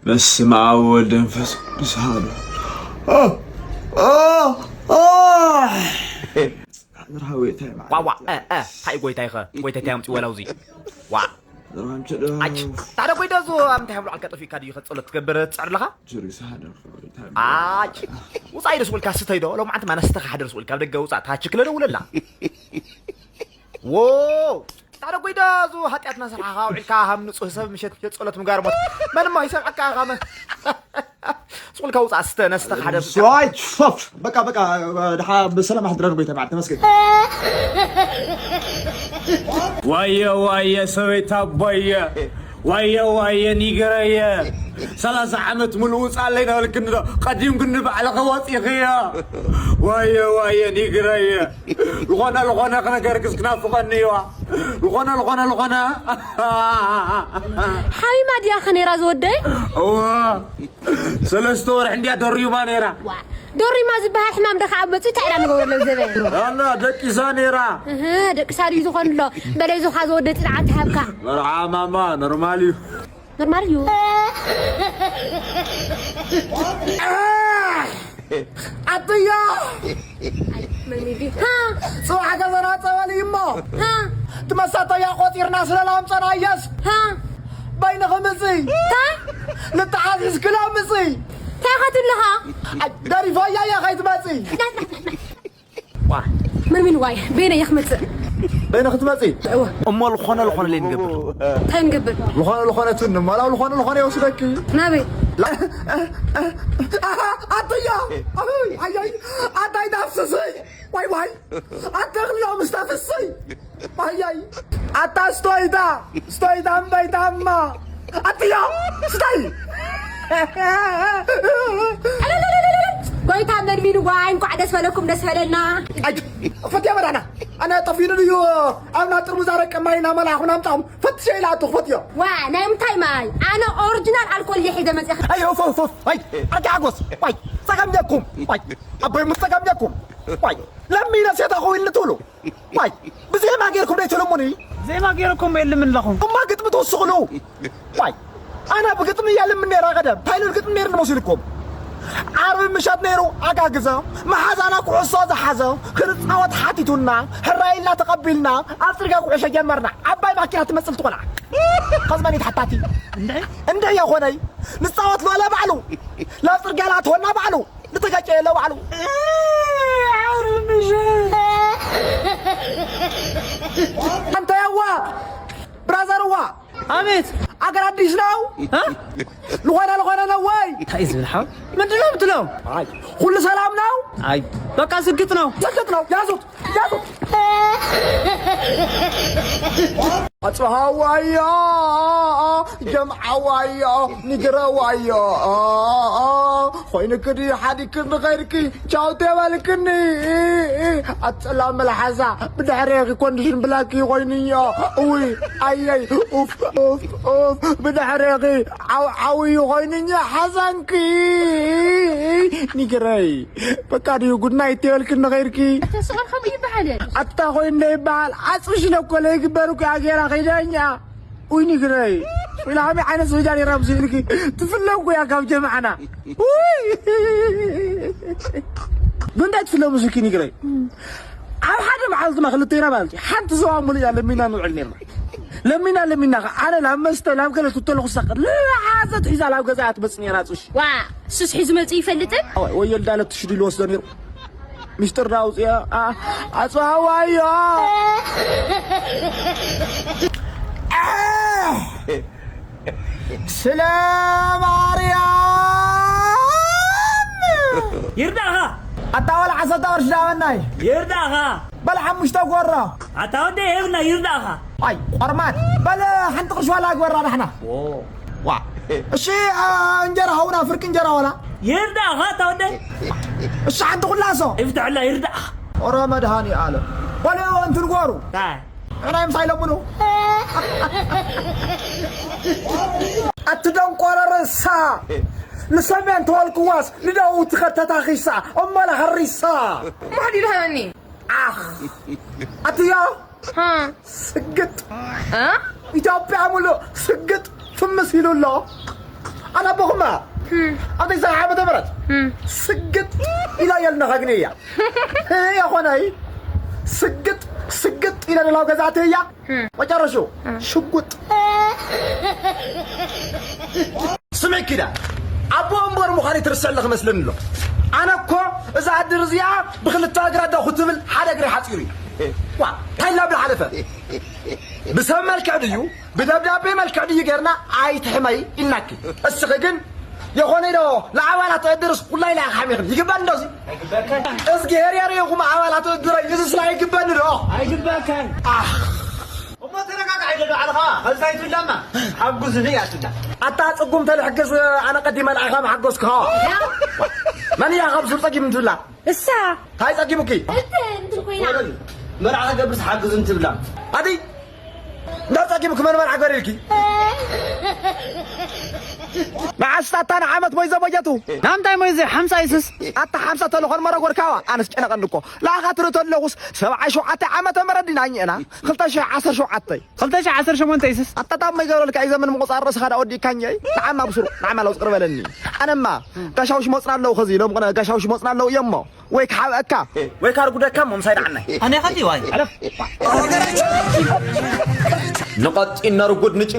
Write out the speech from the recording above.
በስመ ኣብ ወወልድ ወመንፈስ ቅዱስ ኣሐዱ። ኦ፣ ኦ፣ ኦ። ሓዘር ሃወይ እንታይ ማለት ዋዋ፣ እዩ? እ፣ እ፣ እንታይ ጎይታይ ኸ? ጎይታይ እንታይ ኣምፅኡ ወላ ውዚ? ዋ። ዘርባም ቸዶ። ኣጭ፣ ታዲያ ጎይታ እዙ ኣብ እንታይ ኣብ ልዓልካ ጠፊእካ ድዩ ኸ ጸሎት ትገብር ትጽዕር ኣለኻ? ጀሪስ ሓደር ሃወይ እንታይ ኣጭ፣ ውፃእ ኢለ ስቁልካ ስተይ ዶ? ሎም ዓንቲ ማነስተኻ ሓደር ስቁልካ ኣብ ደገ ውፃእ፣ ታች ክለ ደውለላ። ዎ! ታዲያ ጎይታ እዙ ኃጢአትና ስራሕኻ ውዒልካ ሃም ንጹህ ሰብ ምሸት ምሸት ጸሎት ምጋር ሞት። መን እሞ ይሰምዓካ ኢኻ መን? ስቁልካ ውፃእ ስተ ነስተኻ ሓደ ብቻ። ዋይ፣ ሾፍ! በቃ፣ በቃ፣ ደሓ ብሰላም ኣሕድረን ጎይታ መዓል ተመስገን። ዋየ፣ ዋየ፣ ሰበይታ ኣቦየ። ዋየ፣ ዋየ፣ ኒገረየ። ሰላሳ ዓመት ሙሉእ ውፃለይ ነበልክኒ ዶ? ቀዲምክኒ ባዕልኺ ወፂኽዮ። ዋየ፣ ዋየ፣ ኒገረየ። ዝኾነ፣ ዝኾነ ክነገርክስ ክናፍቐኒ እዩዋ። ዝኾነ፣ ዝኾነ፣ ዝኾነ። ሓሚማ ድያ ኸ ነይራ ዝወደይ? እዋ። ሰለስተ ወርሒ እንድያ ደሪባ ነይራ። ዋ፣ ደሪማ ዝበሃል ሕማም ዶ ከዓ መፅኡ እንታይ ኢና ንገብረሎም ዘበ? ኣላ ደቂሳ ነይራ። እህ፣ ደቂሳ ድዩ ዝኾን ኣሎ? በለይ ዞኻ ዝወደ ፅንዓት ሃብካ። መርዓ ማማ ኖርማል እዩ። ኖርማል እዩ። ኣጥያ! ሃ! ጽባሕ ገዘና ጸበል እዩ እሞ። ሃ! ትመሳተያ ቆጺርና ስለ ላምጸናየስ። ሃ! በይንኺ ምጺ። ታ? ንተሓዚዝክላ ምጺ። ታይ ኸትብልኻ? ኣይ፣ ደሪፈያ እየ ኸይትመጺ። ዋ። ምን ምን ዋይ፣ በይነ እየ ክመጽእ። በይነ ክትመጺ? እወ። እሞ ልኾነ ልኾነ ለይ ንገብር። ታይ ንገብር? ልኾነ ልኾነ ትንመላው ልኾነ ልኾነ ይወስደኪ። ናበይ? ላ-፣ ኣሃ፣ ኣቶያ! ኣይ፣ ኣይ፣ ኣይ፣ ኣታይ ዳፍስስይ! ዋይ፣ ዋይ! ኣታ ክልኦም ስታፍስይ! ኣይ፣ ኣይ! ኣታ ስቶይታ! ስቶይታ እምበይታ እማ! ኣትዮ! ስታይ! ጎይታ መድሚንዋ፣ እንኳዕ ደስ በለኩም፣ ደስ በለና። ኣይ፣ ፈትያ መዳና። ኣነ ጠፊኑ ድዩ? ኣብ ና ጥርሙዝ ኣረቂ ማይ እናመላኹ ናምጻኹም ፈትሸ ኢላ ኣቱ ፈትዮ። ዋ፣ ናይ ምንታይ ማይ? ኣነ ኦሪጂናል ኣልኮል እየ ሒዘ መጽእ። ኣይ፣ ኦፍ፣ ኦፍ፣ ኦፍ። ኣይ፣ ኣርኪ ሓጎስ። ዋይ፣ ጸገም የኩም። ዋይ፣ ኣቦይ ምስ ጸገም የኩም። ዋይ፣ ለሚነ ሴታ ኾይን ትብሉ። ዋይ፣ ብዜማ ጌርኩም ደይ ትልሙኒ? ዜማ ጌርኩም የልምን ኣለኹም። እማ ግጥሚ ትውስኽሉ። ዋይ፣ ኣነ ብግጥሚ እያ ልምን ነይራ ቀደም። እንታይ ኢሉ ግጥሚ ነይሩ መሲልኩም? ዓርቢ ምሸት ነይሩ ኣጋግዘ። መሓዛና ኩዕሶ ዝሓዘ። ክንጻወት ሓቲቱና። ሕራይ ኢልና ተቐቢልና። ኣብ ጽርግያ ኩዕሾ ጀመርና። ዓባይ ማኪና ትመስል ትኾና። ኸዝመን ተሓታቲ። እንደ? እንደ የኾነይ። ንጻወት ለለ ባዕሉ። ናብ ጽርግያ ላትወና ባዕሉ። ንተጋጨ የለ ባዕሉ። ዓርቢ ምሸት። ኣንተ ያዋ፣ ብራዘርዋ። ኣቤት። ኣገር ኣዲስ ነው? እ? ልኾነ ልኾነ ነው ወይ? እንታይ እዩ ዝብል ሓው? ምንድን ነው የምትለው? ኣይ፣ ሁሉ ሰላም ነው? ኣይ፣ በቃ ስግጥ ነው። ስግጥ ነው። ያዙት፣ ያዙት። ኣጽብሃዋዮ፣ ጀምዓዋዮ፣ ንግረዋዮ። ኾይንክዲ ሓዲክኒ ኸይድኪ፣ ቻው ተበልክኒ። ኣጸላ መልሓሳ፣ ብድሕሬኺ ኮንዲሽን ብላክ እዩ ኮይኑዮ። እውይ፣ ኣየይ፣ ኡፍ፣ ኡፍ፣ ኡፍ፣ ብድሕሬኺ ዓው፣ ዓው እዩ ኮይኑዮ ሓዛንኪ። ንግረይ፣ በቃ ድዩ ጉድናይ ተበልክኒ ኸይድኪ? ኣታ ስቕ ከምኡ ይበሃል። ኣታ ኮይኑ ይበሃል። ኣጽብሽ ነኮ ለይግበር እኮ ኣገራ ኸይዳኛ። ውይ ንግረይ። ኢላ ከመይ ዓይነት ስጃን እያ ራብዚ ኢልኪ? ትፍለጉ እያ ካብ ጀማዓና። ውይ። ብእንታይ ትፍለሙ ስኪ ንግረይ? ኣብ ሓደ መዓልቲ ማ ክልቴና ማለት እዩ። ሓንቲ ሰዋ ሙሉእ እያ ለሚና ንውዕል ነርና። ለሚና፣ ለሚና ኸ ኣነ ላብ መስተ፣ ላብ ገለ ትተለኹ ሳቕ፣ ለሓዘት ሒዛ ላብ ገዛ እያ ትመጽእ ነራ ጽሽ። ዋ፣ ስስ ሒዙ መጽኡ ይፈልጥን? ኣዋይ፣ ወዮ ልዳለ ትሽዱ ኢሉ ወስዶ ነሩ። ሚስጥር ዳውፅያ፣ ኣ-፣ ኣፅዋዋዮ። ስለ ማርያም። ይርዳኻ። ኣታ ወላ ዓሰርተ ቅርሺ ዳበናይ። ይርዳኻ። በል ሓሙሽተ ጎሮ። ኣታ ወደይ ሄብና ይርዳኻ። ኣይ፣ ቆርማት። በል ሓንቲ ቅርሺ ዋላ ግበራ ዳሕና። ዎ። ዋ። እሺ፣ ኣ፣ እንጀራ ሃውና፣ ፍርቂ እንጀራ ዋላ። ይርዳኻ፣ ኣታ ወደይ። እሺ፣ ሓንቲ ኩላሶ። ይፍትሐላ፣ ይርዳኻ። ኦረ መድሃኒ ኣለ። በል እንትንጎሩ። ታይ? ሕናይ ምሳይ ለምኑ። ኣቲ ደንቆረ ርእሳ። ንሰሜን ተወልክዋስ ንደቡብ ትኸተታኺሳ። እመለ ኸሪሳ። ማሕዲ ድሃበኒ። ኣኽ። ኣትዮ። ሃ። ስግጥ። እ? ኢትዮጵያ ሙሉእ ስግጥ ፍምስ ኢሉ ኣሎ። ኣነ ኣቦኹማ ኣብ ዘይሰሓ ዓመተ ምህረት ስግጥ ኢላ እያ ልነኻ ግን እያ። የኾነይ ስግጥ ስግጥ ኢላ ደላው ገዛእቲ እያ። መጨረሹ ሽጉጥ። ስምዒ ኪዳ ኣቦ እምበር ምዃን ትርስዕ ኣለኽ መስለኒ ኣሎ። ኣነ እኮ እዛ ኣድር እዚኣ ብክልተ እግራ ዶ ክትብል ሓደ እግሪ ሓፂሩ እዩ። ዋ እንታይ ላብል ሓለፈ። ብሰብ መልክዕ ድዩ ብደብዳቤ መልክዕ ድዩ ጌርና ኣይትሕመይ ኢልናኪ። እስኺ ግን የኾነ ዶ ንኣባላት እድርስ ኩላይ ላይ ሓሚኽን ይግባን ዶ እዚ? እዝግሄር የርእኹም ኣባላት እድረይ እዝስ ላይ ይግበኒ ዶ? ኣይግበካን። ኣህ እሞ ተረጋጋዕ ኢለ ዶ ዓለኻ ኸልታይ ትብላማ ሓጉዝኒ እያ ትብላ። ኣታ ጽጉም ተልሕግዝ ኣነ ቀዲመ ንኣኻ መሓጎዝክኻ። መን እያ ካብ ዙር ጸጊም ትብላ? እሳ። ታይ ጸጊሙኪ? እንትን ኮይና። መርዓ ገብርስ ሓግዝን ትብላ። ኣቲ እንዳ ጸጊሙኪ መን መርዓ ገሪልኪ? መዓስ ኣታ ንዓመት ሞይዘ በጀቱ? ናምንታይ ሞይዘ ሓምሳ ይስስ? ኣታ ሓምሳ ተለኾን መረጎርካዋ ኣነስ ጨነቐኒ እኮ። ለኣኻ ትርኢ ተለኹስ ሰብዓ ሸውዓተ ዓመተ ምህረት ዲና እኛና ክልተ ሽሕ ዓሰርተ ሸውዓተ። ክልተ ሽሕ ዓሰርተ ሸሞንተ ይስስ? ኣታ ታብ መይገረልካ እዩ ዘመን ምቑጻር ርእስኻ ዳ ወዲእካኛ እዩ። ንዓማ ብስሩ ንዓማ ለውዝ ቅርበለኒ። ኣነማ ጋሻውሽ መጽና ኣለዉ ኸዚ ኢሎም ቕነ ጋሻውሽ መጽና ኣለዉ እዮሞ። ወይ ክሓብአካ ወይ ካርጉደካ እሞ ምሳይ ደዓናይ። ኣነ ኸዲ ዋይ። ንቐጢን ነርጉድ ንጭ